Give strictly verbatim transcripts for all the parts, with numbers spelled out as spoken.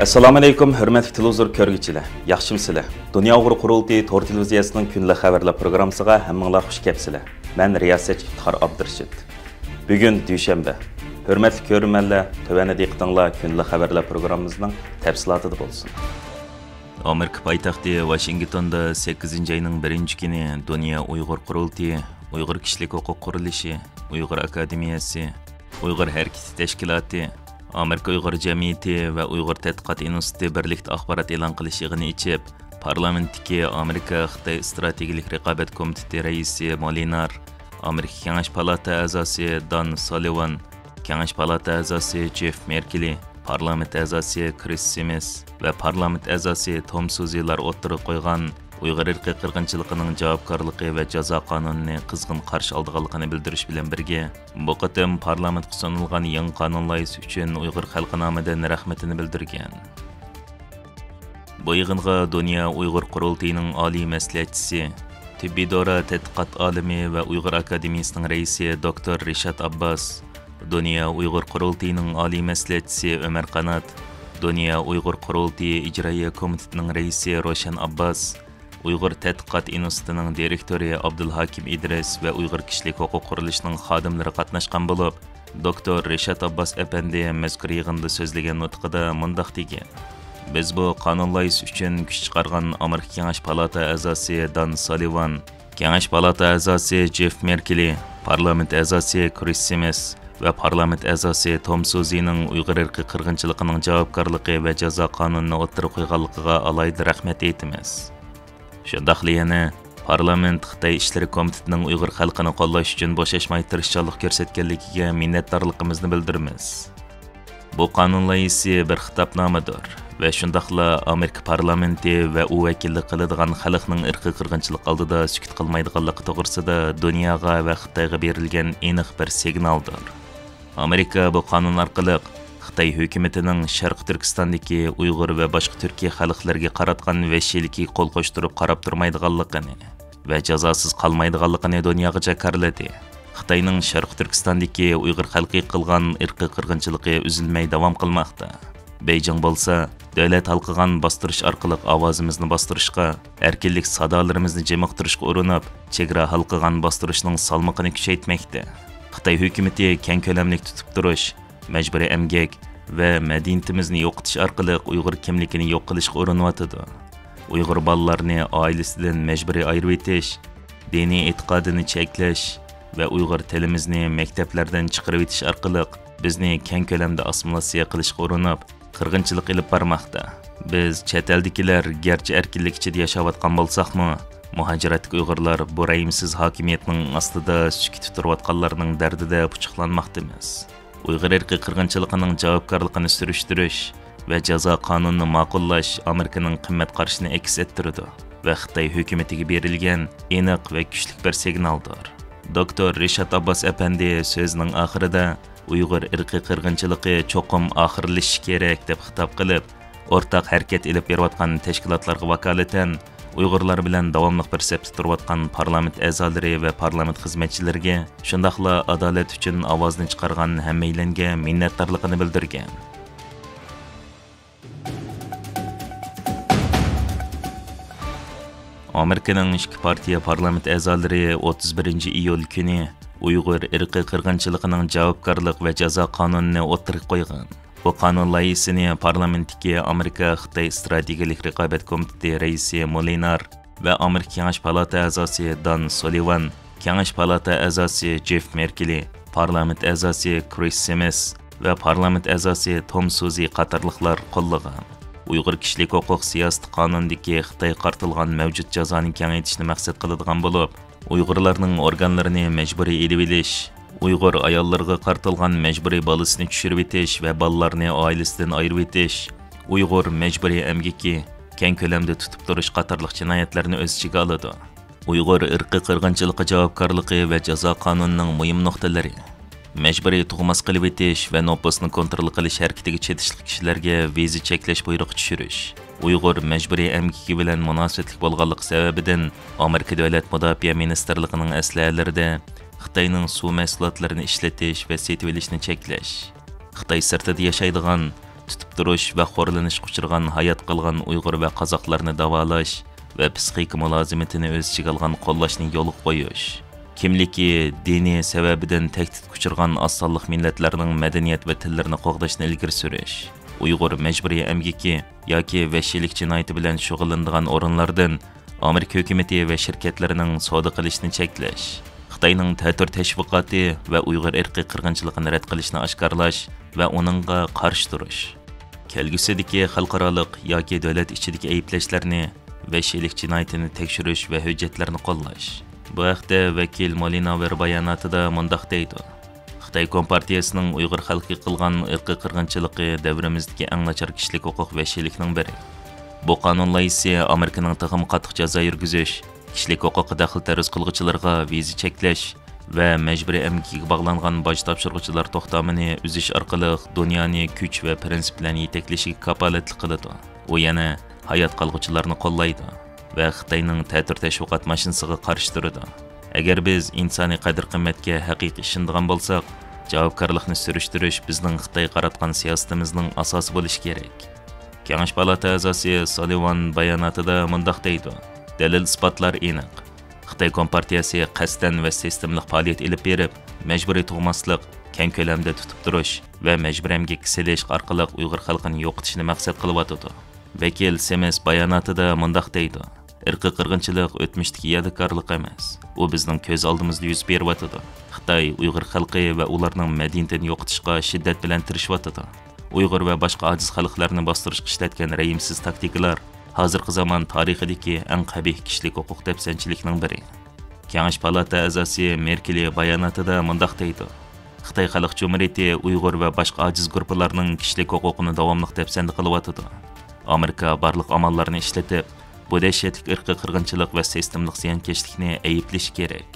ئەسسالامۇئەلەيكۇم، ھۆرمەتلىك تېلېۋىزور كۆرگۈچىلەر، ياخشىمۇسىلەر؟ دۇنيا ئۇيغۇر قۇرۇلتىيى تور تېلېۋىزىيەسىنىڭ كۈندىلىك خەۋەرلەر پروگراممىسىغا ھەممىڭلار خۇش كەپسىلەر. مەن رىياسەتچى ئىپتىخار ئابدۇرېشىت. بۈگۈن دۈشەنبە. ھۆرمەتلىك كۆرۈرمەنلەر، تۆۋەندە دىققىتىڭلار كۈندىلىك خەۋەرلەر پروگراممىمىزنىڭ تەپسىلاتىدا بولسۇن. ئامېرىكا پايتەختى ۋاشىنگتوندا سەككىزىنچى ئاينىڭ بىرىنچى كۈنى دۇنيا ئۇيغۇر قۇرۇلتىيى، ئۇيغۇر كىشىلىك ھوقۇق قۇرۇلۇشى، ئۇيغۇر ئاكادېمىيەسى، ئۇيغۇر ھەرىكىتى تەشكىلاتى، ئامېرىكا ئۇيغۇر جەمئىيىتى ۋە ئۇيغۇر تەتقىقات ئىنستىتۇتى بىرلىكتە ئاخبارات ئېلان قىلىش يىغىنى ئېچىپ، پارلامېنتتىكى ئامېرىكا خىتاي ئىستراتېگىيەلىك رىقابەت كومىتېتى رەئىسى مولىنار، ئامېرىكا كېڭەش پالاتا ئەزاسى دان سالىۋان، كېڭەش پالاتا ئەزاسى جېف مېركلى، پارلامېنت ئەزاسى كرىس سىمىس ۋە پارلامېنت ئەزاسى توم سۇزىلار ئوتتۇرىغا قويغان ئۇيغۇر ئىرقىي قىرغىنچىلىقىنىڭ جاۋابكارلىقى ۋە جازا قانۇنىنى قىزغىن قارشى ئالىدىغانلىقىنى بىلدۈرۈش بىلەن بىرگە، بۇ قېتىم پارلامېنتقا سۇنۇلغان يېڭى قانۇن لايىھىسى ئۈچۈن ئۇيغۇر خەلقى نامىدىن رەھمىتىنى بىلدۈرگەن. بۇ يىغىنغا دۇنيا ئۇيغۇر قۇرۇلتىيىنىڭ ئالىي مەسلىھەتچىسى، تېببىي دورا تەتقىقات ئالىمى ۋە ئۇيغۇر ئاكادېمىيىسىنىڭ رەئىسى دوكتور رىشات ئابباس، دۇنيا ئۇيغۇر قۇرۇلتىيىنىڭ ئالىي مەسلىھەتچىسى ئۆمەر قانات، دۇنيا ئۇيغۇر قۇرۇلتىيى ئىجرائىيە كومىتېتىنىڭ رەئىسى روشەن ئابباس، ئۇيغۇر تەتقىقات ئىنستىتۇتىنىڭ دىرېكتورى ئابدۇلھاكىم ئىدرىس ۋە ئۇيغۇر كىشىلىك ھوقۇق قۇرۇلۇشىنىڭ خادىملىرى قاتناشقان بولۇپ، دوكتور رىشات ئابباس ئەپەندى مەزكۇر يىغىندا سۆزلىگەن نۇتقىدا مۇنداق دېگەن: بىز بۇ قانۇن لايىھىسى ئۈچۈن كۈچ چىقارغان ئامېرىكا كېڭەش پالاتا ئەزاسى دان سالىۋان، كېڭەش پالاتا ئەزاسى جېف مېركلى، پارلامېنت ئەزاسى كرىس سىمىس ۋە پارلامېنت ئەزاسى توم سۇزىنىڭ ئۇيغۇر ئىرقىي قىرغىنچىلىقىنىڭ جاۋابكارلىقى ۋە جازا قانۇنىنى ئوتتۇرىغا قويغانلىقىغا ئالاھىدە رەھمەت ئېيتىمىز. شۇنداقلا يەنە پارلامېنت خىتاي ئىشلىرى كومىتېتىنىڭ ئۇيغۇر خەلقىنى قوللاش ئۈچۈن بوشاشماي تىرىشچانلىق كۆرسەتكەنلىكىگە مىننەتدارلىقىمىزنى بىلدۈرىمىز. بۇ قانۇن لايىھىسى بىر خىتابنامىدۇر ۋە شۇنداقلا ئامېرىكا پارلامېنتى ۋە ئۇ ۋەكىللىك قىلىدىغان خەلقنىڭ ئىرقىي قىرغىنچىلىق ئالدىدا سۈكۈت قىلمايدىغانلىقى توغرىسىدا دۇنياغا ۋە خىتايغا بېرىلگەن ئېنىق بىر سىگنالدۇر. ئامېرىكا بۇ قانۇن ئارقىلىق خىتاي ھۆكۈمىتىنىڭ شەرقىي تۈركىستاندىكى ئۇيغۇر ۋە باشقا تۈركىي خەلقلەرگە قاراتقان ۋەھشىيلىكىگە قول قوشتۇرۇپ قاراپ تۇرمايدىغانلىقىنى ۋە جازاسىز قالمايدىغانلىقىنى دۇنياغا جاكارلىدى. خىتاينىڭ شەرقىي تۈركىستاندىكى ئۇيغۇر خەلقىگە قىلغان ئىرقىي قىرغىنچىلىقى ئۈزۈلمەي داۋام قىلماقتا. بېيجىڭ بولسا، دۆلەت ھالقىغان باستۇرۇش ئارقىلىق ئاۋازىمىزنى باستۇرۇشقا، ئەركىنلىك سادالىرىمىزنى جىمىقتۇرۇشقا ئۇرۇنۇپ، چېگرا ھالقىغان باستۇرۇشنىڭ سالمىقىنى كۈچەيتمەكتە. خىتاي ھۆكۈمىتى كەڭ كۆلەملىك تۇتۇپ تۇرۇش، مەجبۇرىي ئەمگەك ۋە مەدەنىيىتىمىزنى يوقىتىش ئارقىلىق ئۇيغۇر كىملىكىنى يوق قىلىشقا ئۇرۇنۇۋاتىدۇ. ئۇيغۇر بالىلارنى ئائىلىسىدىن مەجبۇرىي ئايرىۋېتىش، دىنىي ئېتىقادىنى چەكلەش ۋە ئۇيغۇر تىلىمىزنى مەكتەپلەردىن چىقىرىۋېتىش ئارقىلىق بىزنى كەڭ كۆلەمدە ئاسسىمىلياتسىيە قىلىشقا ئۇرۇنۇپ، قىرغىنچىلىق ئېلىپ بارماقتا. بىز چەت ئەلدىكىلەر گەرچە ئەركىنلىك ئىچىدە ياشاۋاتقان بولساقمۇ، مۇھاجىرەتتىكى ئۇيغۇرلار بۇ رەھىمسىز ھاكىمىيەتنىڭ ئاستىدا سۈكۈتتە تۇرۇۋاتقانلارنىڭ دەردىدە پۇچۇقلانماقتىمىز. ئۇيغۇر ئىرقىي قىرغىنچىلىقىنىڭ جاۋابكارلىقىنى سۈرۈشتۈرۈش ۋە جازا قانۇنىنى ماقۇللاش ئامېرىكىنىڭ قىممەت قارىشىنى ئەكس ئەتتۈرىدۇ ۋە خىتاي ھۆكۈمىتىگە بېرىلگەن ئېنىق ۋە كۈچلۈك بىر سىگنالدۇر. دوكتور رىشات ئابباس ئەپەندى سۆزىنىڭ ئاخىرىدا، ئۇيغۇر ئىرقىي قىرغىنچىلىقى چوقۇم ئاخىرلىشىشى كېرەك، دەپ خىتاب قىلىپ، ئورتاق ھەرىكەت ئېلىپ بېرىۋاتقان تەشكىلاتلارغا ۋاكالىتەن، ئۇيغۇرلار بىلەن داۋاملىق بىر سەپتە تۇرۇۋاتقان پارلامېنت ئەزالىرى ۋە پارلامېنت خىزمەتچىلىرىگە، شۇنداقلا ئادالەت ئۈچۈن ئاۋازىنى چىقارغان ھەممەيلەنگە مىننەتدارلىقىنى بىلدۈرگەن. ئامېرىكىنىڭ ئىككى پارتىيە پارلامېنت ئەزالىرى ئوتتۇز بىرىنچى ئىيۇل كۈنى ئۇيغۇر ئىرقىي قىرغىنچىلىقىنىڭ جاۋابكارلىق ۋە جازا قانۇنىنى ئوتتۇرىغا قويغان. بۇ قانۇن لايىھىسىنى پارلامېنتتىكى ئامېرىكا خىتاي ئىستراتېگىيەلىك رىقابەت كومىتېتى رەئىسى مولىنار ۋە ئامېرىكا كېڭەش پالاتا ئەزاسى دان سولىۋان، كېڭەش پالاتا ئەزاسى جېف مېركلى، پارلامېنت ئەزاسى كرىس سىمىس ۋە پارلامېنت ئەزاسى توم سۇزى قاتارلىقلار قوللىغان. ئۇيغۇر كىشىلىك ھوقۇق سىياسىتى قانۇنىدىكى خىتايغا قارىتىلغان مەۋجۇت جازانى كېڭەيتىشنى مەقسەت قىلىدىغان بولۇپ، ئۇيغۇرلارنىڭ ئورگانلىرىنى مەجبۇرىي ئېلىۋېلىش، ئۇيغۇر ئاياللىرىغا قارىتىلغان مەجبۇرىي بالىسىنى چۈشۈرۈۋېتىش ۋە بالىلارنى ئائىلىسىدىن ئايرىۋېتىش، ئۇيغۇر مەجبۇرىي ئەمگىكى، كەڭ كۆلەمدە تۇتۇپ تۇرۇش قاتارلىق جىنايەتلەرنى ئۆز ئىچىگە ئالىدۇ. ئۇيغۇر ئىرقىي قىرغىنچىلىقى جاۋابكارلىقى ۋە جازا قانۇنىنىڭ مۇھىم نۇقتىلىرى. مەجبۇرىي تۇغماس قىلىۋېتىش ۋە نوپۇسنى كونترول قىلىش ھەرىكىتىگە چېتىشلىق كىشىلەرگە ۋىزا چەكلەش بۇيرۇقى چۈشۈرۈش. ئۇيغۇر مەجبۇرىي ئەمگىكى بىلەن مۇناسىۋەتلىك بولغانلىقى سەۋەبىدىن، ئامېرىكا دۆلەت مۇداپىئە مىنىستىرلىقىنىڭ ئەسلىھەلىرىدە خىتاينىڭ سۇ مەھسۇلاتلىرىنى ئىشلىتىش ۋە سېتىۋېلىشنى چەكلەش. خىتاي سىرتىدا ياشايدىغان تۇتۇپ تۇرۇش ۋە خورلىنىشقا ئۇچرىغان ھايات قالغان ئۇيغۇر ۋە قازاقلارنى داۋالاش ۋە پسىخىكا مۇلازىمىتىنى ئۆز ئىچىگە ئالغان قوللاشنى يولغا قويۇش. كىملىكى، دىنى سەۋەبىدىن تەھدىتكە ئۇچرىغان ئاز سانلىق مىللەتلەرنىڭ مەدەنىيەت ۋە تىللىرىنى قوغداشنى ئىلگىرى سۈرۈش. ئۇيغۇر مەجبۇرىي ئەمگىكى ياكى ۋەھشىيلىك جىنايىتى بىلەن شۇغۇللىنىدىغان ئورۇنلاردىن ئامېرىكا ھۆكۈمىتى ۋە شىركەتلىرىنىڭ سودا قىلىشىنى چەكلەش. خىتاينىڭ تەتۈر تەشۋىقاتى ۋە ئۇيغۇر ئىرقىي قىرغىنچىلىقىنى رەت قىلىشنى ئاشكارىلاش ۋە ئۇنىڭغا قارشى تۇرۇش. كەلگۈسىدىكى خەلقئارالىق ياكى دۆلەت ئىچىدىكى ئەيىبلەشلەرنى، ۋەھشىيلىك جىنايىتىنى تەكشۈرۈش ۋە ھۆججەتلەرنى قوللاش. بۇ ھەقتە ۋەكىل مولىناۋېر باياناتىدا مۇنداق دەيدۇ: خىتاي كومپارتىيەسىنىڭ ئۇيغۇر خەلقىگە قىلغان ئىرقىي قىرغىنچىلىقى دەۋرىمىزدىكى ئەڭ ناچار كىشىلىك ھوقۇق ۋەھشىيلىكنىڭ بىرى. بۇ قانۇن لايىھىسى ئامېرىكىنىڭ تېخىمۇ قاتتىق جازا يۈرگۈزۈش، كىشىلىك ھوقۇققا دەخلى تەرۇز قىلغۇچىلارغا ۋىزا چەكلەش ۋە مەجبۇرىي ئەمگىكىگە باغلانغان باج تاپشۇرغۇچىلار توختامىنى ئۈزۈش ئارقىلىق دۇنيانى كۈچ ۋە پىرىنسىپ بىلەن يېتەكلىشىگە كاپالەتلىك قىلىدۇ. ئۇ يەنە ھايات قالغۇچىلارنى قوللايدۇ ۋە خىتاينىڭ تەتۈر تەشۋىقات ماشىنىسىغا قارشى تۇرىدۇ. ئەگەر بىز ئىنسانىي قەدىر-قىممەتكە ھەقىقىي ئىشىنىدىغان بولساق، جاۋابكارلىقنى سۈرۈشتۈرۈش بىزنىڭ خىتايغا قاراتقان سىياسىتىمىزنىڭ ئاساسى بولۇشى كېرەك. كېڭەش پالاتا ئەزاسى سالىۋان باياناتىدا مۇنداق دەيدۇ: دەلىل-ئىسپاتلار ئېنىق. خىتاي كومپارتىيەسى قەستەن ۋە سىستېمىلىق پائالىيەت ئېلىپ بېرىپ، مەجبۇرىي تۇغماسلىق، كەڭ كۆلەمدە تۇتۇپ تۇرۇش ۋە مەجبۇرىي ئەمگەككە سېلىش ئارقىلىق ئۇيغۇر خەلقىنى يوقىتىشنى مەقسەت قىلىۋاتىدۇ. ۋەكىل سىمىس باياناتىدا مۇنداق دەيدۇ: ئىرقىي قىرغىنچىلىق ئۆتمۈشتىكى يادىكارلىق ئەمەس، ئۇ بىزنىڭ كۆز ئالدىمىزدا يۈز بېرىۋاتىدۇ. خىتاي ئۇيغۇر خەلقى ۋە ئۇلارنىڭ مەدەنىيىتىنى يوقىتىشقا شىددەت بىلەن تىرىشىۋاتىدۇ. ئۇيغۇر ۋە باشقا ئاجىز خەلقلەرنى باستۇرۇشقا ئىشلەتكەن رەھىمسىز تاكتىكىلار ھازىرقى زامان تارىخىدىكى ئەڭ قەبىھ كىشىلىك ھوقۇق دەپسەندىچىلىكىنىڭ بىرى. كېڭەش پالاتا ئەزاسى مېركېلى باياناتىدا مۇنداق دەيدۇ: خىتاي خەلق جۇمھۇرىيىتى ئۇيغۇر ۋە باشقا ئاجىز گۇرۇپپىلارنىڭ كىشىلىك ھوقۇقىنى داۋاملىق دەپسەندە قىلىۋاتىدۇ. ئامېرىكا بارلىق ئاماللارنى ئىشلىتىپ، بۇ دەھشەتلىك ئىرقىي قىرغىنچىلىق ۋە سىستېمىلىق زىيانكەشلىكنى ئەيىبلىشى كېرەك.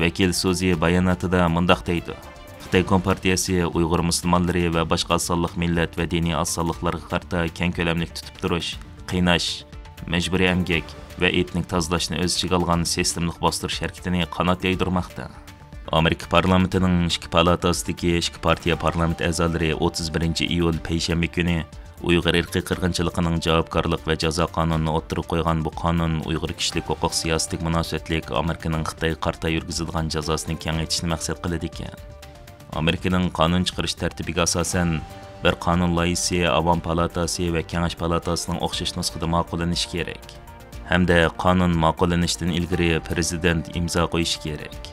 ۋەكىل سوزى باياناتىدا مۇنداق دەيدۇ: خىتاي كومپارتىيەسى ئۇيغۇر مۇسۇلمانلىرى ۋە باشقا ئاز سانلىق مىللەت ۋە دىنىي ئاز سانلىقلارغا قارىتا كەڭ كۆلەملىك تۇتۇپ تۇرۇش، قىيناش، مەجبۇرىي ئەمگەك ۋە ئېتنىك تازىلاشنى ئۆز ئىچىگە ئالغان سىستېمىلىق باستۇرۇش ھەرىكىتىنى قانات يايدۇرماقتا. ئامېرىكا پارلامېنتىنىڭ ئىككى پالاتاسىدىكى ئىككى پارتىيە پارلامېنت ئەزالىرى ئوتتۇز بىرىنچى ئىيۇل پەيشەنبە كۈنى ئۇيغۇر ئىرقىي قىرغىنچىلىقىنىڭ جاۋابكارلىق ۋە جازا قانۇنىنى ئوتتۇرىغا قويغان بۇ قانۇن ئۇيغۇر كىشىلىك ھوقۇق سىياسىتىگە مۇناسىۋەتلىك ئامېرىكىنىڭ خىتايغا قارىتا يۈرگۈزىدىغان جازاسىنى كېڭەيتىشنى مەقسەت قىلىدىكەن. ئامېرىكىنىڭ قانۇن چىقىرىش تەرتىپىگە ئاساسەن، بىر قانۇن لايىھىسى ئاۋام پالاتاسى ۋە كېڭەش پالاتاسىنىڭ ئوخشاش نۇسخىدا ماقۇللىنىشى كېرەك ھەمدە قانۇن ماقۇللىنىشتىن ئىلگىرى پىرېزىدېنت ئىمزا قويۇشى كېرەك.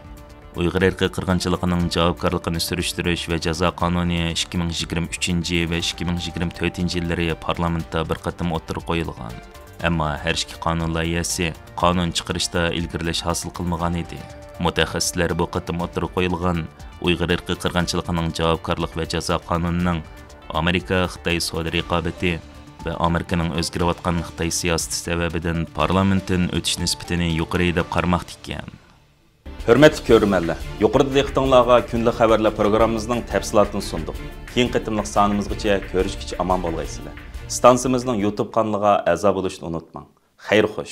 ئۇيغۇر ئىرقىي قىرغىنچىلىقىنىڭ جاۋابكارلىقىنى سۈرۈشتۈرۈش ۋە جازا قانۇنى ئىككى مىڭ يىگىرمە ئۈچىنچى ۋە ئىككى مىڭ يىگىرمە تۆتىنچى يىللىرى پارلامېنتتا بىر قېتىم ئوتتۇرىغا قويۇلغان. ئەمما ھەر ئىككى قانۇن لايىھەسى قانۇن چىقىرىشتا ئىلگىرىلەش ھاسىل قىلمىغان ئىدى. مۇتەخەسسىسلەر بۇ قېتىم ئوتتۇرىغا قويۇلغان ئۇيغۇر ئىرقىي قىرغىنچىلىقىنىڭ جاۋابكارلىق ۋە جازا قانۇنىنىڭ ئامېرىكا-خىتاي سودا رىقابىتى ۋە ئامېرىكىنىڭ ئۆزگىرىۋاتقان خىتاي سىياسىتى سەۋەبىدىن پارلامېنتتىن ئۆتۈش نىسبىتىنى يۇقىرى دەپ قارىماقتا ئىكەن. ھۆرمەتلىك كۆرۈرمەنلەر، يۇقىرىدا دىققىتىڭلارغا كۈندىلىك خەۋەرلەر پروگراممىمىزنىڭ تەپسىلاتىنى سۇندۇق. كېيىنكى قېتىملىق سانىمىزغىچە كۆرۈشكىچە ئامان بولغايسىلەر. ئىستانسىمىزنىڭ يۇتۇب قانىلىغا ئەزا بولۇشنى ئۇنتۇماڭ. خەير خوش.